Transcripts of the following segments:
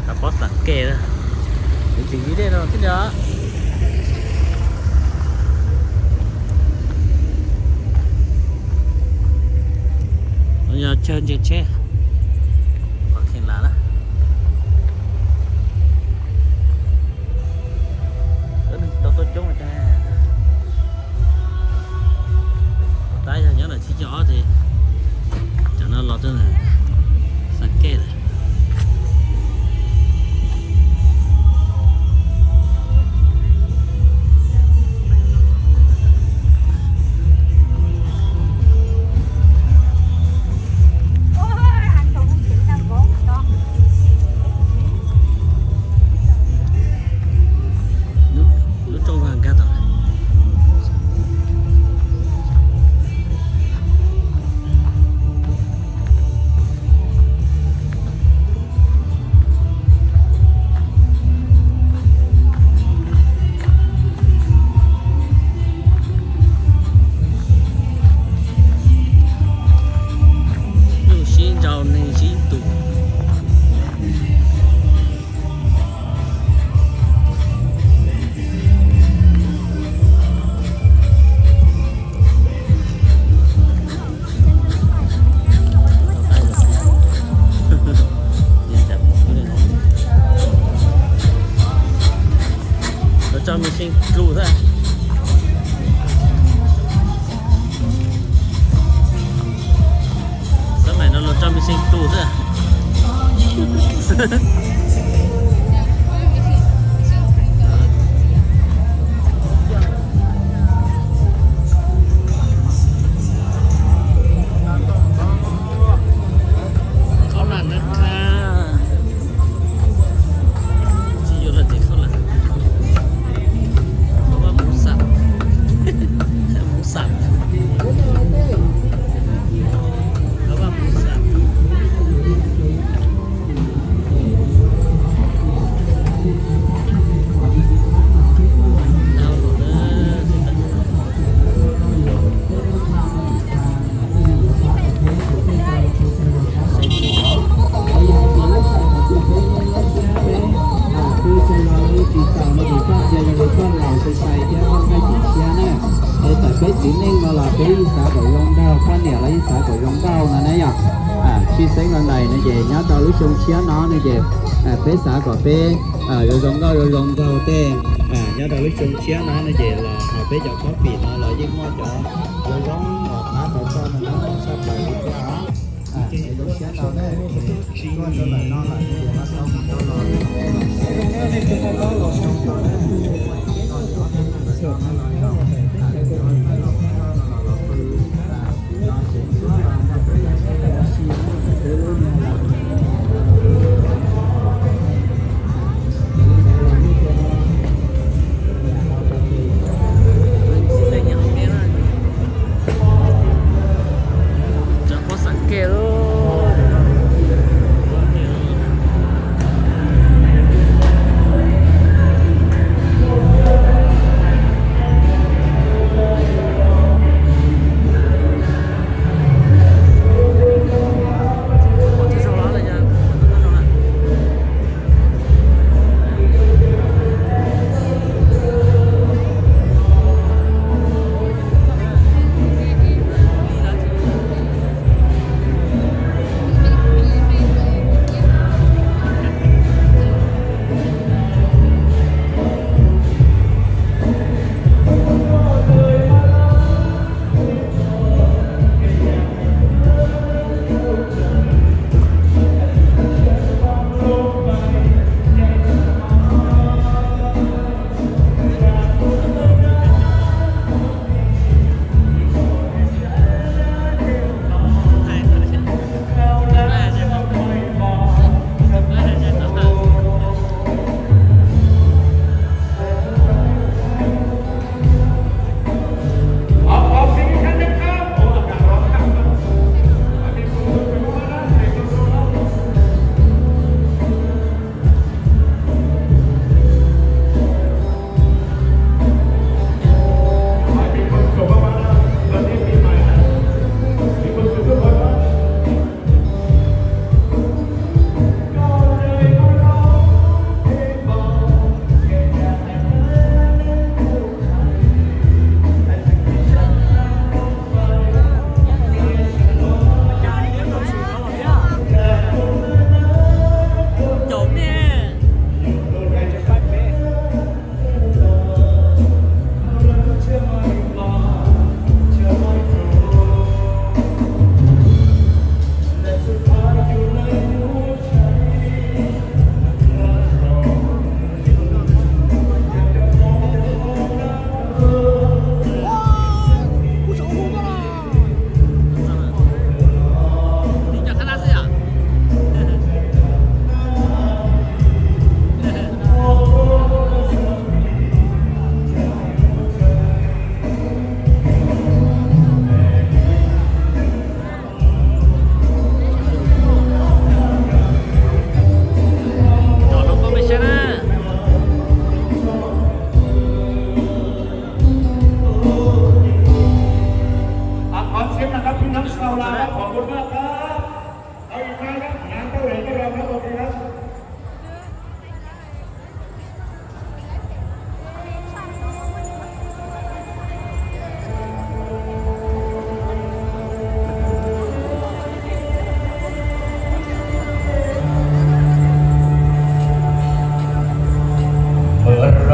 Rau pob xeem ke na. Kuv tsis yig dej rau thiab li os. No yog chaw ntsia tsheb. Qhov kheev lam na. Neeg tau tuaj coob tas. Tab yog nyob ntawm chiv caum ob ces cov no los rau xeem ke lawm. Lub rooj vag nkag tau. Nyuj sib nraus neeg sib tus. Lawv tso machine tlus xwb. Xab maim no lawv tso machine tlus xwb. Khaub lam na, tsis yuav lawm ces khaub lam. Khaub lam mus xam, mus xam, khaub lam mus xam. Tsis txaus no ces koj cia li koj laus sai sai thiab koj nqaij tsis tshiab na. Es txawm peb txiv neej no los peb yeej xav kom zoo nraug, poj niam los yeej xav kom zoo nkauj no na yom. Tshwj xeeb los ntawm no ces nyob rau lub xyoo tshiab no no ces peb xav kom peb zoo zoo nkauj zoo zoo nraug tej. Nyob rau lub xyoo tshiab no no ces los hauv peb cov pob pim no los yeej muaj cov zoo zoo uas qab tau txog no tshaj plaws li thiab os. Zoo siab ntau na, tuaj rau ntawm no lawm ces ho tau mus rau los. Rau pob xeem ke lauj.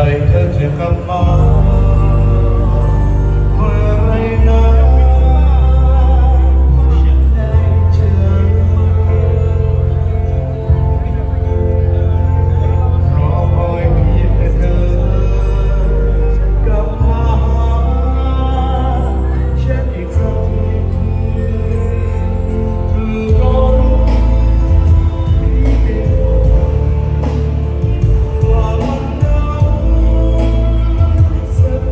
Thawj tsev qab mob, ua rei na, sab dai tsa, rau hais tias kawg, kab mob, sab tim txog tim, pw rau lub ib teg, ua mab nab, xab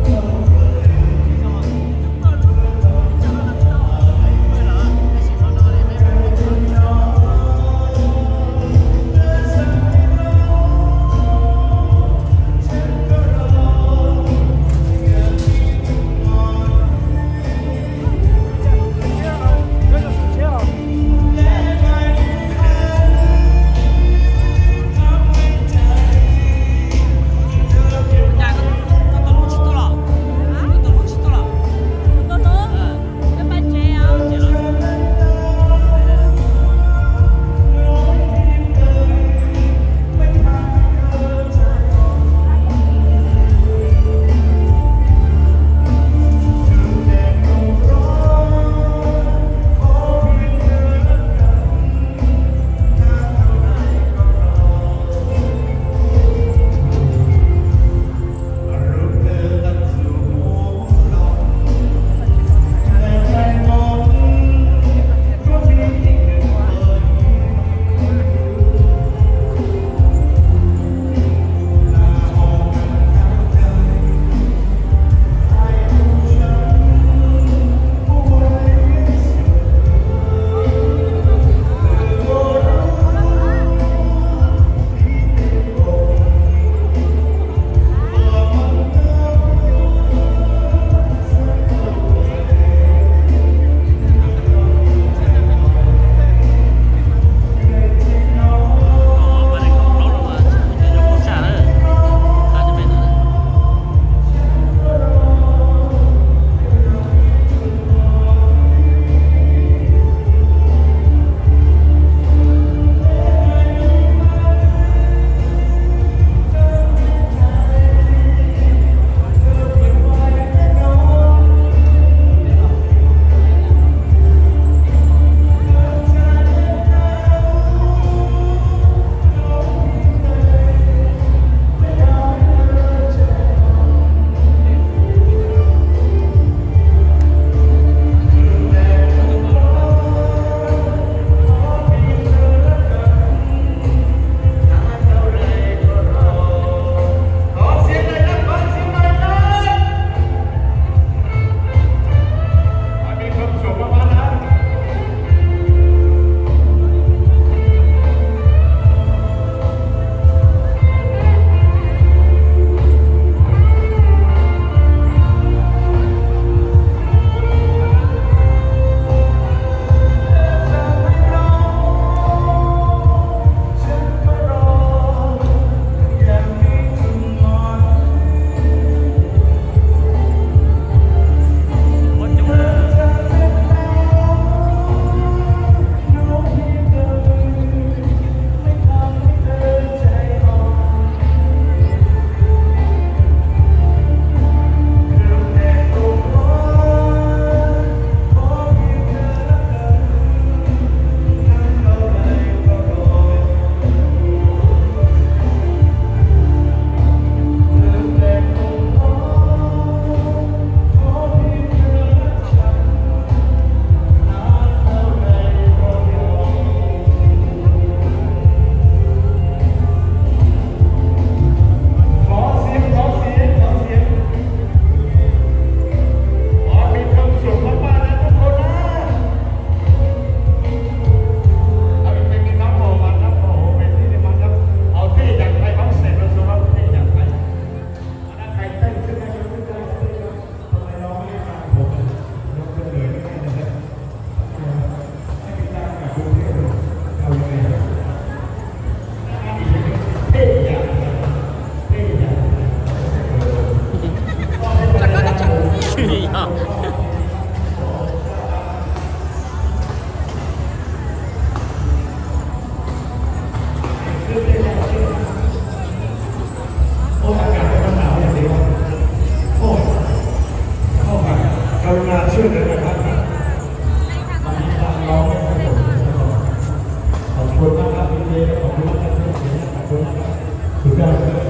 Yog